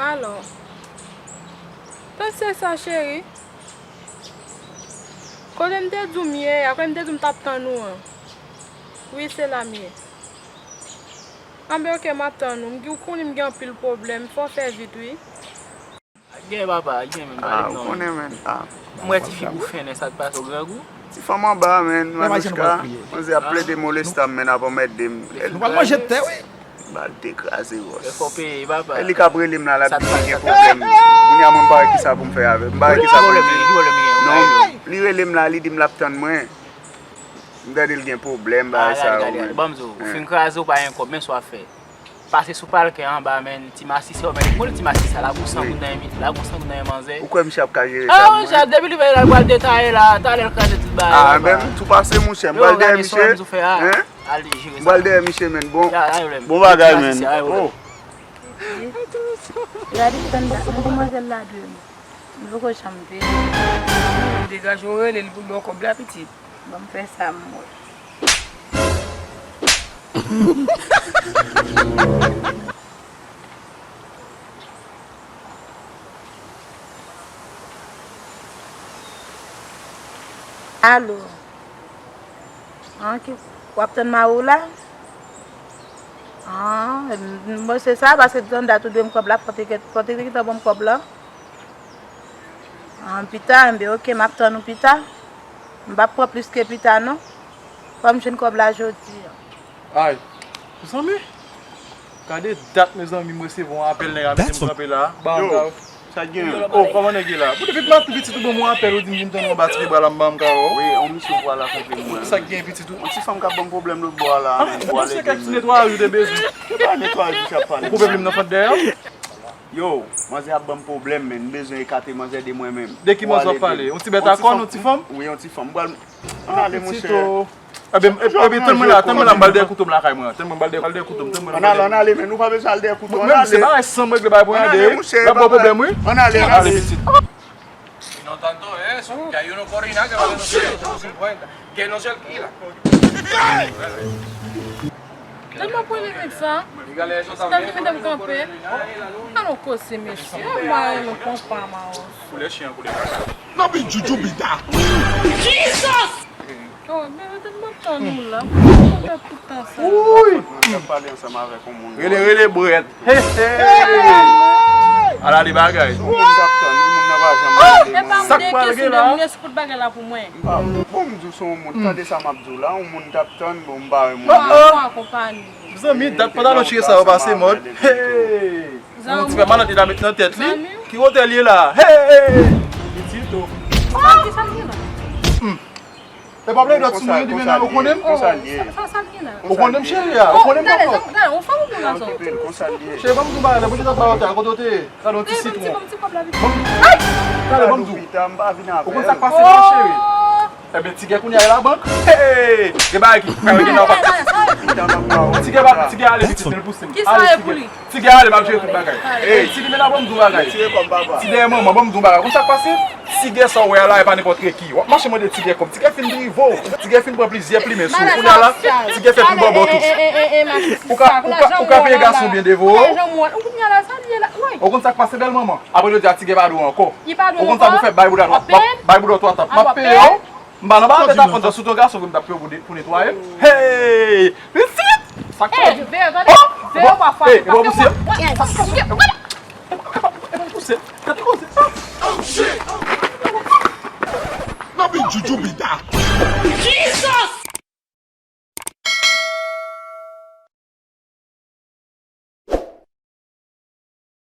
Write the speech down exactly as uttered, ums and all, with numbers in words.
Alò, pèp se sa, cheri. Kote m te di w m ye a, kote m te di w m t ap tann ou an? Wi, se la m ye. Anben, oke, m ap tann ou. M gen, ou konnen m gen anpil pwoblèm, fò w fè vit, wi. Gen papa, gen menm, pa Ah, gen ou non. Konnen, men. Ah, m wè ti fi boufen, sa k pase, ou grangou? Ti fanm anba, men, Manouchka. Manzè ap plede moleste m, men, ap anmède m. Nou pral manje tè, wi. Bal te kraze, bòs. Fò peye, papa. E li k ap rele m la, l ap di li gen pwoblèm. Kounye a, mwen, m pa wè kisa pou m fè avè l. M pa wè kisa pou m di. Non, li rele m la, li di m l ap tann mwen. M tande l gen pwoblèm, bagay sa yo, men. Ban m di w, ou fin kraze, ou pa gen kòb, men sa w ap fè. Pase sou palkè anba, men, ti masisi, men, ou konnen ti masisi sa, la gon san goud nan men, la gon san goud nan men manzè. Ou kwè misye ap ka jere sa, mwen? Ah, depi li veye la, l pral detaye la, talè l kraze tout bagay. Ah, men, tou pase, monchè, m pral dèyè misye. Hein? Al jere sa. M pral dèyè misye, men, bon. Bon bagay, men. Oh. Gade, tann, tann demwazèl la dwe m. M poko janm veye. Degaje w rele l pou l ba w kòb la, pitit. Ban m fè sa m wè. Alo. An, ki, w ap tann mari w la? An, m, m, se sa, paske tann dat ou dwe m kòb la, fò te, fò te gentan ban m kòb la. An, pita, enben, oke, m ap tann ou pita. M p ap pran plis ke pita, non. Fò m jwenn kòb la jodi a. Ay, mezanmi. Gade dat, mezanmi, m resevwa yon apèl, nèg la mete m kanpe la. Ba, yo, sa k genyen? Oh, kòman nèg ye la? Pou depi maten pitit ou ban m yon apèl, ou di m vin tann ou anba ti pye bwa la, m ba m ka wè w. Wi, yon misye ou pral rakontre m, mwen. Sa k genyen pitit ou? Yon ti fanm k ap ban m pwoblèm lòt bò a la, men. Misye kèk ti netwayaj ou te bezwen. Se pa netwayaj misye ap pale. Ou koupe plim nan fant dèyè w? Yo, manzè ap ban m pwoblèm, men. M bezwen ekate manzè de mwen menm. De ki manzè w ap pale? Yon ti bèt a kòn, yon ti fanm? Wi, yon ti fanm. M pral, ann ale, monchè. Ebyen, ebyen, tann mwen la, tann mwen la, m pral dèyè kouto m lakay mwen. Tann mwen, m pral dèyè, pral dèyè kouto m, tann mwen. Ann ale, ann ale, men nou pa bezwen al dèyè kouto, ann ale. Mwen, se bagay san m regle bagay pou ann ale. L ap ba w pwoblèm, wi. Ann ale, ann ale. Ann ale, ann ale. Ann ale, pitit. Y no tanto eso, que hay uno corre y nada que vale doscientos cincuenta, que no se alquila. Tèlman pwele nèg sa. Tèlman mete m kanpe. An nou koze, mesye. An mare nou konpa, mawon. Koulè chen an, koulè kaka. No be juju be that. Jesus! Oh, men yo te mwen tann ou la. Pou fè tout tan sa. Wi! Mwen ap pale ansanm avèk yon moun. Rele, rele, brèt. Hey, hey! Ala de bagay. Yon moun k ap tann, yon moun nan pa janm rele, man. Sa k pral gen la? Moun espout bagay la pou mwen. Bon, m di w se yon moun, tande sa m ap di w la, yon moun k ap tann, bon, m pa wè moun nan. Mezanmi, dat pantalon chire sa yo pase mòd. Hey! Yon ti pè malad li ta met nan tèt li. Ki wotè l ye la? Hey! Li di tou. Sa ki sa l gen la? E pa pleyidòt sou mwen, li menm, ou konnen m? Konsa l ye. Sa, sa, sa l gen la? Ou konnen m, cheri a? Ou konnen m poko? Gade, gade, ou fanm ou moun la sa? Cheri, ban m di w bagay la, Bondye t ap ba w tè a, kote w te ye? Gade yon ti sitwon. Ban m, gade, ban m di w. Ou konn sa k pase la, cheri? Ebyen, Tigè kounye a e labank. Hey! Gen bagay ki pa gen nan pa. Tigè pa, Tigè ale pitit, men l pouse m. Ale, Tigè. Tigè ale, m ap jere tout bagay. Ey, ti limena, ban m di w bagay. Ti dèyè manman, ban m di w bagay. Konn sa k pase? Tigè sa w wè a la, e pa nenpòt ki. W ap mache mande Tigè kòb. Tigè fin drive w. Tigè fin pran plizyè plimen sou ou. Kounye a la, Tigè fè pi bòbò tou. Ou ka, ou ka, ou ka peye gason byen devore w. Ou konn sa k pase, bèl manman? Apre jodi a, Tigè pa dwe w ankò. Ou konn sa pou fè, bay bouda dwat. Bay bouda w twa tap. M ap peye w. M pa nan bagay tèt aprann sa, si w te yon gason vre, m t ap peye w pou de-, pou netwaye m. Hey! Pitit! Sa k pase? Veye, tande. Veye, w pa frape. Hey, e pa pou se. Sa k pase?